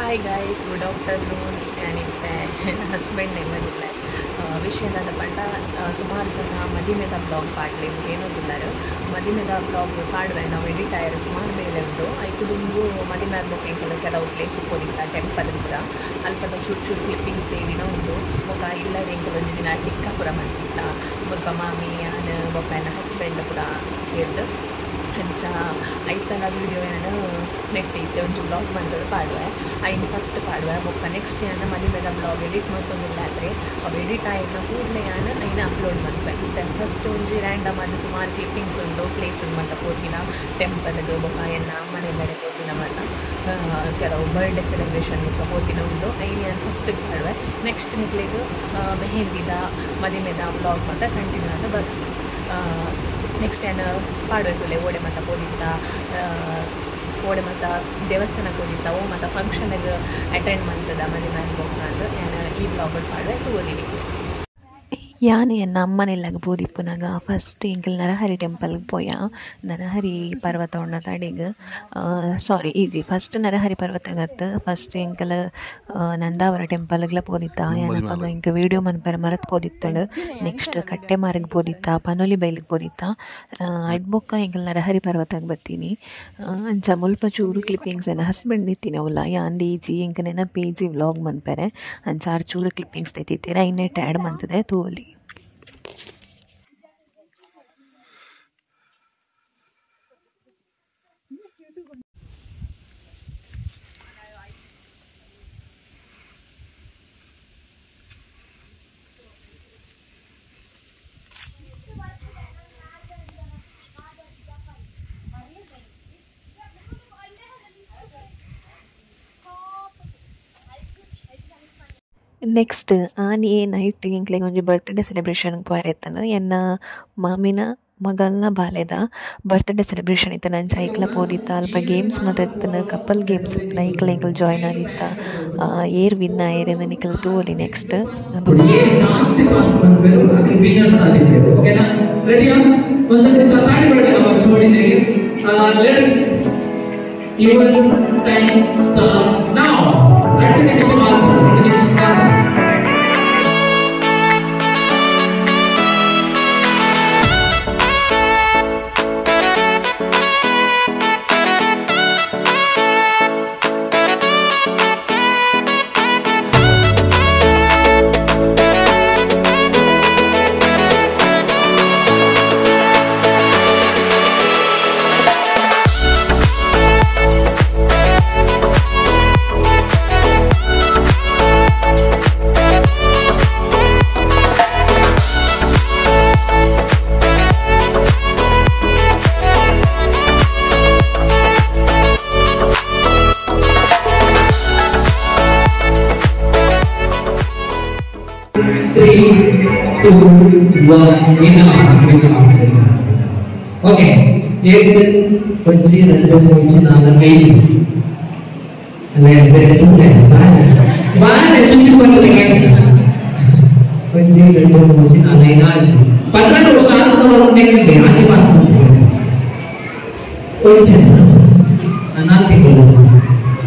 Hi guys, good afternoon. Husband ನೆಲ್ಲದಿಲ್ಲ ವಿಷಯದಾದ ಪಂಡ ಸುಮಾರು ಜನ ಮದಿಮೆದ ಬ್ಲಾಗ್ ಪಾಡ್ಲಿ ಏನೋದಿಲ್ಲಾರು ಮದಿಮೆದ ಬ್ಲಾಗ್ ಪಾಡುವೆ ನಾವು ಎಡಿಟ್ ಆಯರು ಸುಮಾರು ಬೇಲೆ ಉಂಟು. ಐಕು ದುಂಬು ಮದಿಮೆ ಆದ್ಬೊಕ್ಕ ಎಂಕಲ್ ಕೆಲವು ಪ್ಲೇಸ್ ಪೋದಿತ್ತ ಟೆಂಪಲ್ ಪೂರ ಅಲ್ಪದ ಚೂರು ಚೂರು ಕ್ಲಿಪ್ಪಿಂಗ್ಸ್ ದೇವಿನ ಉಂಟು. ಬೊಕ್ಕ ಇಲ್ಲಡೆ ಎಂಕಲ್ ಒಂಜಿ ದಿನ ಟಿಕ್ಕ ಪೂರ ಮಂತಿತ್ತ ಬೊಕ್ಕ ಮಾಮಿ ಯಾನ್ ಬೊಕ್ಕ ಎನ್ನ ಹಸ್ಬೆಂಡ್ ಪೂರ ಸೇರ್ದು ಅಂಚ ಐತಲ ವೀಡಿಯೋ ಯಾನು ನೆಟ್ ಇತ್ತೆ ಒಂಜಿ ಬ್ಲಾಗ್ ಮಂತದ ಪಾಡುವೆ ಐನ್ ಫಸ್ಟ್ ಪಾಡುವೆ. ಬೊಕ್ಕ ನೆಕ್ಸ್ಟ್ ಯಾನ್ ಮದಿಮೆದ ಬ್ಲಾಗ್ ಎಡಿಟ್ ಮಲ್ತೊಂದುಲ್ಲ ಆತ್ರೆ ಅವು ಎಡಿಟ್ ಆಯಿನ ಕೂಡಲೇ ಯಾನ್ ಐನ್ ಅಪ್ಲೋಡ್ ಮಲ್ಪೆ. ಇತ್ತೆ ಫಸ್ಟ್ ಒಂಜಿ ರ್ಯಾಂಡಮ್ ಆದ್ ಸುಮಾರು ಕ್ಲಿಪ್ಪಿಂಗ್ಸ್ ಉಂಟು ಪ್ಲೇಸ್ ಮಾತ ಪೋತಿನ ಟೆಂಪಲ್ಗ್ ಬೊಕ್ಕ ಎನ್ನ ಅಮ್ಮನೆಲ್ಲಡೆ ಪೋತಿನ ಮಾತ ಕೆಲವು ಬರ್ಡೇ ಸೆಲೆಬ್ರೇಷನ್ ಬೊಕ್ಕ ಪೋತಿನ ಉಂಟು. ಐನ್ ಯಾನ್ ಫಸ್ಟ್ ಪಾಡುವೆ. ನೆಕ್ಸ್ಟ್ ನಿಕ್ಲೆಗ್ ಮೆಹಂದಿದ ಮದಿಮೆದ ಬ್ಲಾಗ್ ಮಾತ ಕಂಟಿನ್ಯೂ ಆದ್ ಬರ್ಪುಂಡು. ನೆಕ್ಸ್ಟ್ ಏನು ಪಾಡುವೆ ಓಡೆ ಮಾತ ಪೋದಿತ್ತ ಓಡೆ ಮಾತ ದೇವಸ್ಥಾನಕ್ಕೆ ಹೋದಿತ್ತ ಓ ಮಾತ ಫಂಕ್ಷನ್ಗೆ ಅಟೆಂಡ್ ಮಂತದ ಮದಿಮೆ ಬೊಕ್ಕ ಯಾನ್ ಈ ಬ್ಲಾಗ್ ಪಾಡುವೆ ತೂವೊಲಿ. ಯಾನ್ ಎನ್ನ ಅಮ್ಮನೆಲ್ಲಾಗ ಪೋದಿಪ್ಪುನಗ ಫಸ್ಟ್ ಎಂಕಲ್ ನರಹರಿ ಟೆಂಪಲ್ಗೆ ಪೋಯ. ನರಹರಿ ಪರ್ವತ ಉಂಡ ತಡೆಗ್ ಸಾರಿ ಈಜಿ ಫಸ್ಟ್ ನರಹರಿ ಪರ್ವತಗತ್ತು ಫಸ್ಟ್ ಎಂಕಲ್ ನಂದಾವರ ಟೆಂಪಲ್ಗ್ಲ ಪೋದಿತ್ತ. ಯಾನಪಗ ಎಂಕ ವೀಡಿಯೋ ಮನ್ಪೆರೆ ಮರತ್ ಪೋದಿತ್ತಂಡು. ನೆಕ್ಸ್ಟ್ ಕಟ್ಟೆಮಾರಿಗೆ ಪೋದಿತ್ತ, ಪನೊಲಿ ಬೈಲಿಗೆ ಪೋದಿತ್ತ. ಐದ್ ಬೊಕ್ಕ ಎಂಕಲ್ ನರಹರಿ ಪರ್ವತಗ್ ಬತ್ತೀನಿ. ಅಂಚ ಮುಲ್ಪ ಚೂರು ಕ್ಲಿಪ್ಪಿಂಗ್ಸ್ ಎನ್ನ ಹಸ್ಬೆಂಡ್ ದಿತ್ತಿನ ಅವಲ್ಲ ಯಾನ್ ಈಜಿ ಎಂಕ ನೆನಪು ಈಜಿ ವ್ಲಾಗ್ ಮನ್ಪೆರೆ ಅಂಚ ಆರ್ ಚೂರು ಕ್ಲಿಪ್ಪಿಂಗ್ಸ್ ತೆತ್ತಿತ್ತೀರ ಐನೆಟ್ ಆ್ಯಡ್ ಮಂತದೆ ತೂವೊಲಿ. ನೆಕ್ಸ್ಟ್ ಆನಿ ನೈಟ್ ಎಂಕ್ಲೆಗ್ ಒಂಜಿ ಬರ್ತ್ಡೇ ಸೆಲೆಬ್ರೇಷನ್ ಪೋಯೆರೆ ಇತ್ತಂಡ್. ಎನ್ನ ಮಾಮಿನ ಮಗಲ್ನ ಬಾಲೆದ ಬರ್ತ್ಡೇ ಸೆಲೆಬ್ರೇಷನ್ ಇತ್ತಂಡ್. ಅಂಚ ಐಕ್ಲ ಪೋದಿತ್ತ. ಅಲ್ಪ ಗೇಮ್ಸ್ ಮಾತ ಇತ್ತಂಡ್, ಕಪಲ್ ಗೇಮ್ಸ್ ಇತ್ತಂಡ್. ಐಕ್ಲ ಎಂಕಲ್ ಜಾಯಿನ್ ಆದಿತ್ತ. ಏರ್ ವಿನ್ ಆಯೆರ್ ನಿಕಲ್ ತೂವೊಲಿ ನೆಕ್ಸ್ಟ್. ಜಾಸ್ತಿ ಪಾಸ್ ಬಂದ್ಪೇರು ಅಗ್ರಿ ವಿನ್ನರ್ಸ್ ಆದಿತ್ತೇರು. ಓಕೆನಾ, ರೆಡಿಯಾ? ಒಂದ್ಸತಿ ಚಪ್ಪಾಳೆ ಮಾಡಿ ನಮ್ಮ ಜೋಡಿನೆಗೆ. Let's your time start now. 2 ನಿಮಿಷ ಮಾತ್ರ, 2 ನಿಮಿಷ ಮಾತ್ರ. Okay, 1 2 3 4 5 ಅಲ್ಲೇ ಬೇರೆ ತೂಲೆ ಬಾನೆ ಬಾನೆ ಚುಚ್ಚಿ ಬಂದ್ರೆ ಗೈಸ್. 1 2 3 4 5 6 12 ವರ್ಷ ಆದ ನೆಕ್ಕಿದೆ ಆಚೆ ಪಾಸ್ ಮಾಡ್ತಾರೆ. ಒಂಜಿ ನಾಲ್ಕು ತಿಂಗಳು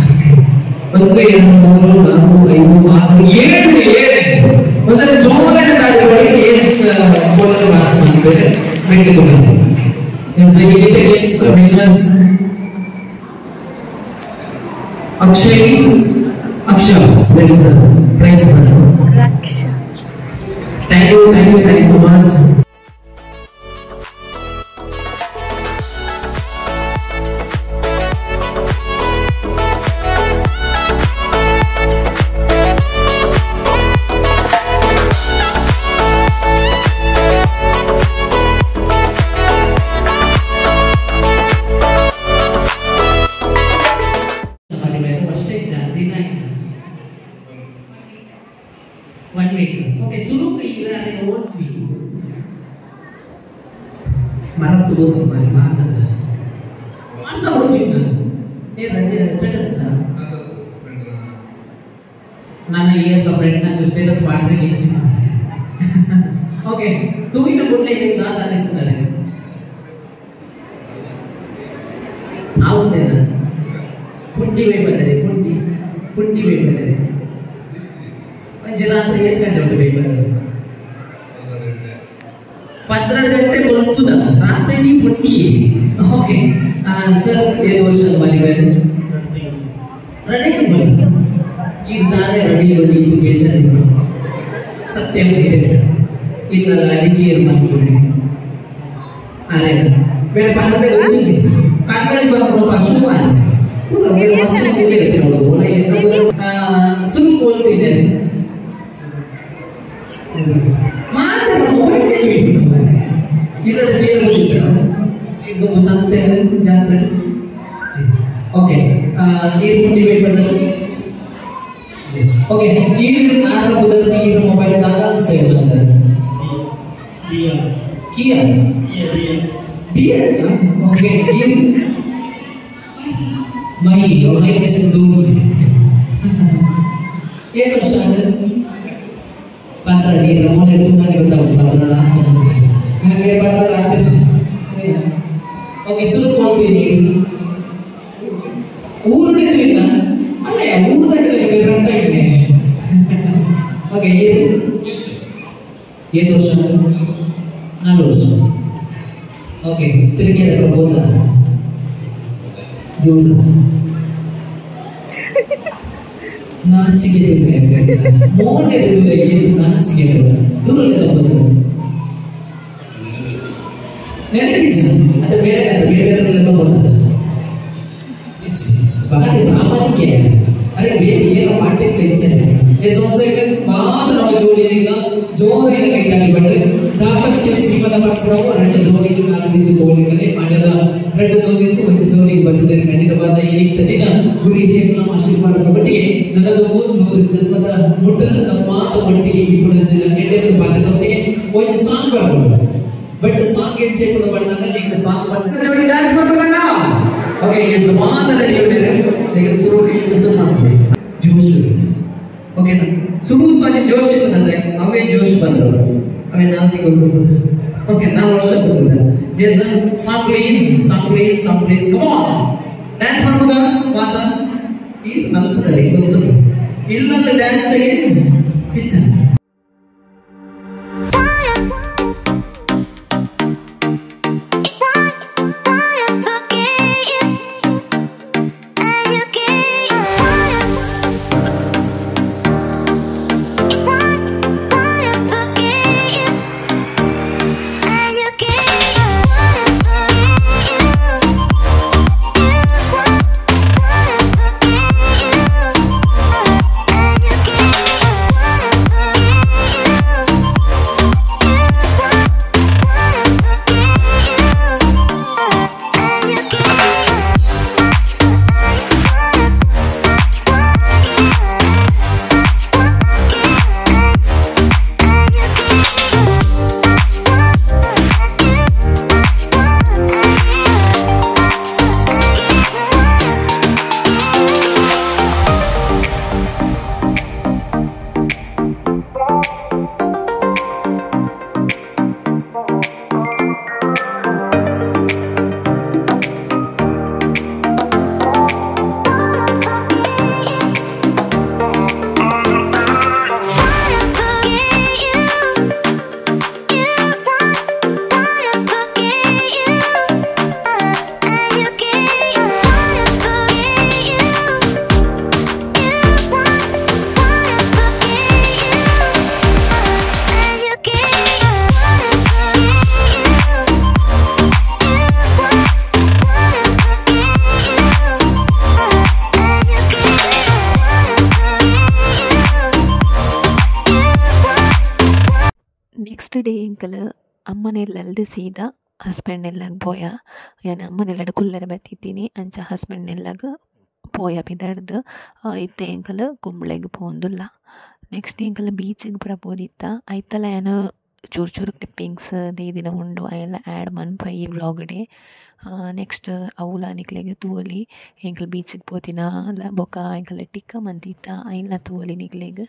1 2 3 4 5 6 7 7 ಒಂದ್ಸಲ ಜೋರಾಗಿ ತಾಳಿ ಎಸ್ ಬೋಲರ್ ಪಾಸ್ ಮಾಡ್ತಾರೆ. ಮೆಟ್ಟಿಲು ಬಂತು. Winners Akshay Aksha let's prize thank you thank you thank you so much. One week. Okay, ಸುರುಕು ಇರಾರೆ ಓದ್ವಿ ಮರತ್ತು ಓದು ಮಾರಿ ಮಾತದ ಮಾಸ ಓದ್ವಿ ನಾನು ಏ ರಂಡಿ ಸ್ಟೇಟಸ್ ನಾನು ಏತ ಫ್ರೆಂಡ್ ನಂಗೆ ಸ್ಟೇಟಸ್ ಮಾಡ್ರೆ ನಿಂಚ. ಓಕೆ, ತೂಗಿನ ಗುಡ್ಡೆ ಏನು ದಾದ ಅನ್ನಿಸ್ತಾರೆ ಆವುದೇನ ಪುಂಡಿ ವೈ ಬಂದರೆ ಪುಂಡಿ ಪುಂಡಿ. ರಾತ್ರಿ 8 ಗಂಟೆ ಉಂಟು ಬೇಕು 12 ಗಂಟೆ ಕೊಲ್ಪುದ ರಾತ್ರಿ ನೀ ಪುಂಡಿ. ಓಕೆ ಸರ್, 7 ವರ್ಷದ ಮದುವೆ ರೆಡಿ ಈಗ ತಾನೇ ರೆಡಿ ಬಡಿ ಇದು ಬೇಜಾರಿತ್ತು ಸತ್ಯ ಇಲ್ಲ ಅಡಿಗೆ ಮಾಡ್ತೀನಿ ಅರೆ ಬೇರೆ ಪನ್ನೊಂದೇ ಗೊತ್ತಿಜಿ ಕನ್ನಡಿ ಬರ್ಕೊಂಡು ಪಶು ಸುರು ಕೋಲ್ತೀನಿ ಮಾತ್ರ ಮೊಬೈಲ್ ಇಲ್ಲ ಜೀರ ಇದು ಸಂತೆ ಜಾತ್ರೆ. ಓಕೆ ನೀರು ಪುಂಡಿ ವೇಟ್ ಬಂದದ್ದು. ಓಕೆ ನೀರು ಆರ ಬುಧದ ನೀರು ಮೊಬೈಲ್ ದಾದ ಸೇವ್ ಅಂತಾರೆ ಕಿಯಾ ಡಿಯಾ. ಓಕೆ ನೀರು ಮಹಿ ಮಹಿ ದೇಶದ ದೂರಿ ಏಳು ವರ್ಷ ಪತ್ರ ನೀರು ಮೋನೆ ತುಂಬಾ ಗೊತ್ತಾಗುತ್ತೆ ಪತ್ರ ಹಾಗೆ ಪತ್ರ ಆಗ್ತದೆ. ಓಕೆ ಸುರು ಕೊಡ್ತೀನಿ ಊರಿನ ಅಲ್ಲ ಊರದಾಗ ಅಂತ ಇದ್ದೆ. ಓಕೆ ಏಳು ವರ್ಷ 4 ವರ್ಷ. ಓಕೆ ತಿರುಗಿ ಹತ್ರ ಹೋದ ದೂರ ನಾಚಿಕೆ ಮೋನೆ ದೂರ ನಾಚಿಕೆ ದೂರ ತಪ್ಪದು ನೆನಪಿಚ್ಚ ಅದು ಬೇರೆ ಬೇರೆ ತಗೋತಾರೆ ಬಾರಿ ಪ್ರಾಮಾಣಿಕೆ. ಅರೆ ಬೇರೆ ಏನೋ ಕಾಂಟ್ಯಾಕ್ಟ್ ಇಚ್ಛೆ ಎಸ್ ಒನ್ ಸೆಕೆಂಡ್ ಮಾತ್ರ ನಮ್ಮ ಜೋಡಿನಿಲ್ಲ ಜೋರೇನ ಕೈಲಾಡಿ ಬಟ್ ದಾಪತ್ಯ ಜೀವನ ಪಡ್ಕೊಡವು 2 ದೋಣಿಗೆ ಕಾಲದಿಂದ ತೋಳಿಗಳೇ ಮಾಡದ 2 ದೋಣಿತ್ತು ಒಂಜಿ ದೋಣಿಗೆ ಬಂದಿದ್ದೇನೆ ಖಂಡಿತವಾದ ಏನಿತ್ತ ದಿನ ಗುರಿ ಹಿರಿಯರ ಆಶೀರ್ವಾದ ಒಟ್ಟಿಗೆ ನನ್ನದು 100 ಜನ್ಮದ ಮುಟ್ಟಲ ನಮ್ಮ ಮಾತು ಒಟ್ಟಿಗೆ ಇಬ್ಬರು ಜನ ಎಡ್ಡೆದ ಪಾತ್ರದೊಟ್ಟಿಗೆ ಒಂಜಿ ಸಾಂಗ್ ಬರ್ಬೋದು. ಬಟ್ ಸಾಂಗ್ ಏನ್ ಚೇಪುನ ಬಣ್ಣನ ನಿಮಗೆ ಸಾಂಗ್ ಬಣ್ಣ ಡ್ಯಾನ್ಸ್ ಮಾಡ್ಬೇಕಣ್ಣ. ಓಕೆ ಎಸ್ ಮಾತ್ರ ರೆಡಿ ಉಂಟು ಈಗ ಸುರು ಏನ್ ಮಾಡ್ತೀವಿ ಜೋಶ್. ಓಕೆನಾ ಸುರು ತಾನೆ ಜೋಶ್ ಇರ್ತದಂದ್ರೆ ಅವೇ ಜೋಶ್ ಬಂದವರು ಅವೇ ನಾಲ್ಕು ತಿಂಗಳು. ಓಕೆ 4 ವರ್ಷ ಬಂದ. Yes song please song please song please come on dance ಮಾಡ್ಬೋದ ಮಾತಾ ಈ ನಂತರದಲ್ಲಿ ಗೊತ್ತು ಇಲ್ಲ ಡ್ಯಾನ್ಸ್ ಪಿಕ್ಚರ್. ನೆಕ್ಸ್ಟ್ ಡೇ ಎಂಕಲ್ ಅಮ್ಮನೆಲ್ಲಲ್ದು ಸೀದಾ ಹಸ್ಬೆಂಡ್ನೆಲ್ಲಾಗ ಪೋಯ. ಯಾನ್ ಅಮ್ಮನೆಲ್ಲಡ್ ಕುಲ್ಲರೆ ಬತ್ತಿತ್ತೀನಿ ಅಂಚ ಹಸ್ಬೆಂಡ್ನೆಲ್ಲಾಗ ಪೋಯ ಪಿದಡ್ದು ಇತ್ತೆ ಎಂಕಲ್ ಕುಂಬ್ಳೆಗ್ ಪೋಂದುಲ್ಲ. ನೆಕ್ಸ್ಟ್ ಎಂಕಲ್ ಬೀಚಿಗೆ ಪೂರ ಪೋದಿತ್ತ ಐತಲ ಯಾನ್ ಚೂರು ಚೂರು ಕ್ಲಿಪ್ಪಿಂಗ್ಸ್ ದೀದಿನ ಉಂಡು ಅವೆಲ್ಲ ಆ್ಯಡ್ ಮನ್ಪ ಈ ವ್ಲಾಗ್ಡೆ. ನೆಕ್ಸ್ಟ್ ಅವುಲ ನಿಕ್ಲೆಗ್ ತೂವೊಲಿ ಎಂಕಲ್ ಬೀಚಿಗೆ ಪೋತಿನ ಅಲ್ಲ ಬೊಕ ಎಂಕಲ್ ಟಿಕ್ಕ ಮಂತಿತ್ತ ಐನ್ಲ ತೂವೊಲಿ ನಿಕ್ಲೆಗ್.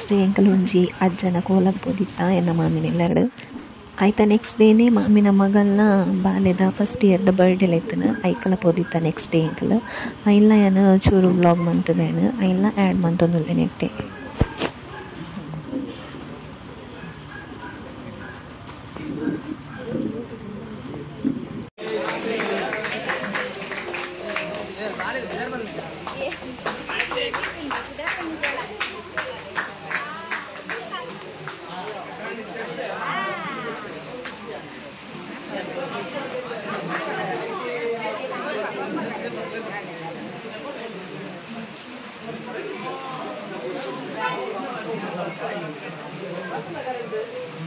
ನೆಕ್ಸ್ಟ್ ಡೇ ಎಂಕಲ್ ಒಂಜಿ ಅಜ್ಜನ ಕೋಲಗ್ ಪೋದಿತ್ತ ಎನ್ನ ಮಾಮಿನ ಎಲ್ಲರಡು. ಆಯ್ತಾ ನೆಕ್ಸ್ಟ್ ಡೇನೆ ಮಾಮಿನ ಮಗಲ್ನ ಬಾಲೆದ ಫಸ್ಟ್ ಇಯರ್ದ ಬರ್ಡೇ ಲೈತನ ಐಕಲ ಪೋದಿತ್ತ ನೆಕ್ಸ್ಟ್ ಡೇ ಎಂಕಲ್. ಐಲ್ಲ ಯಾನ್ ಚೂರು ವ್ಲಾಗ್ ಮಂತದೇನು ಐಲ್ಲ ಆ್ಯಡ್ ಮಂತೊಂದುಲ್ಲೆ ನೆಟ್ಟೆ.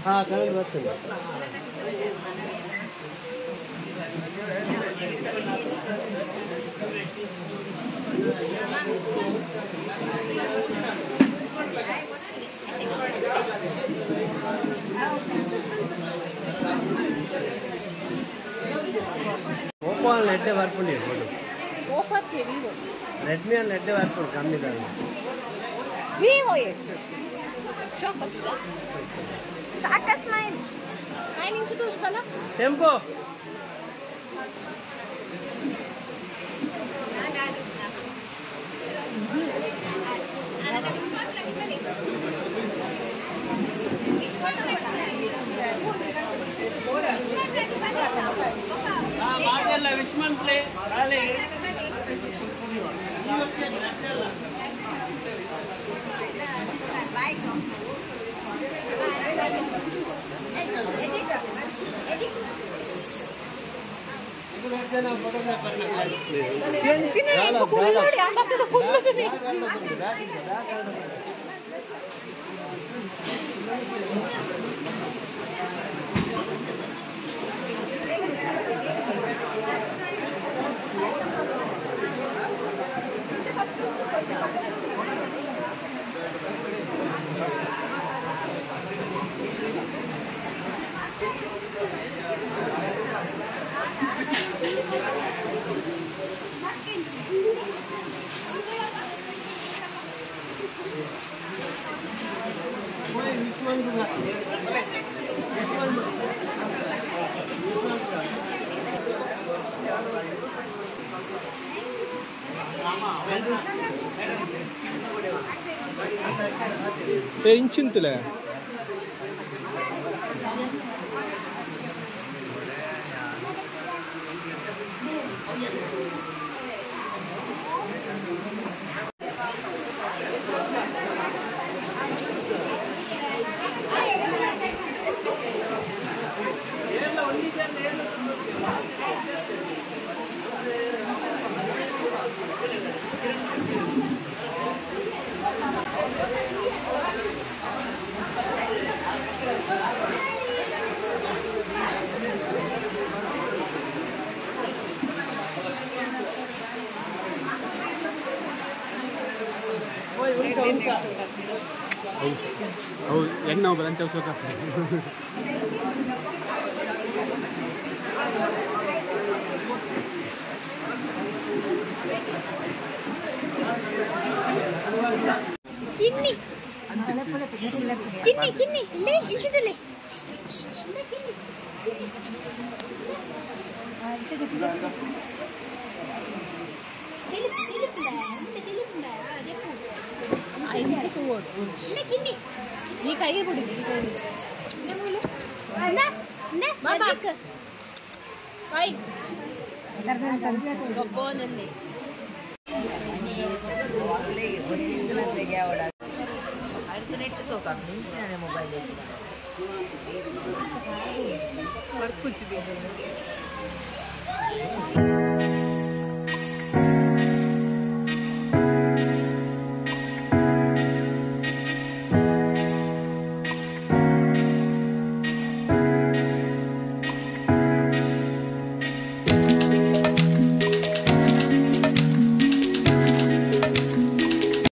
ಹಾಂ ಕರೆಂಟ್ ಬರ್ತದೆ. ಓಪೋ ನೆಟ್ಟೆ ಬರ್ಪುಂಡು ಫೋಟೋ. ಓಪೋ ವಿವೋ ರೆಡ್ಮಿ ನೆಟ್ಟೆ ಬರ್ಪುಂಡು ಕಮ್ಮಿ ದಾದ. ವಿವೋ ಶೋಕ್ ಬರ್ತದ ಸಾಕಸ್ ಮೈನ್ ಮೈನ್ ಇಂಚು ತೋರ್ಸ್ಬಲ್ಲ ಟೆಂಪೋ. ಇಂಚಿಂತಲೇ ಹೌದು ಎಣ್ಣೆ ಬರಂತ ಕಿನ್ನಿ ಕಿನ್ನಿ ಕಿನ್ನಿ ಲೇ ಇಂಚಿದಲೆ ಈ ಕೈಗೆ ಬಿಡಿದಿ ಈ ಕೈಗೆ ಗೊಬ್ಬನಲ್ಲಿ ಮೊಬೈಲ್.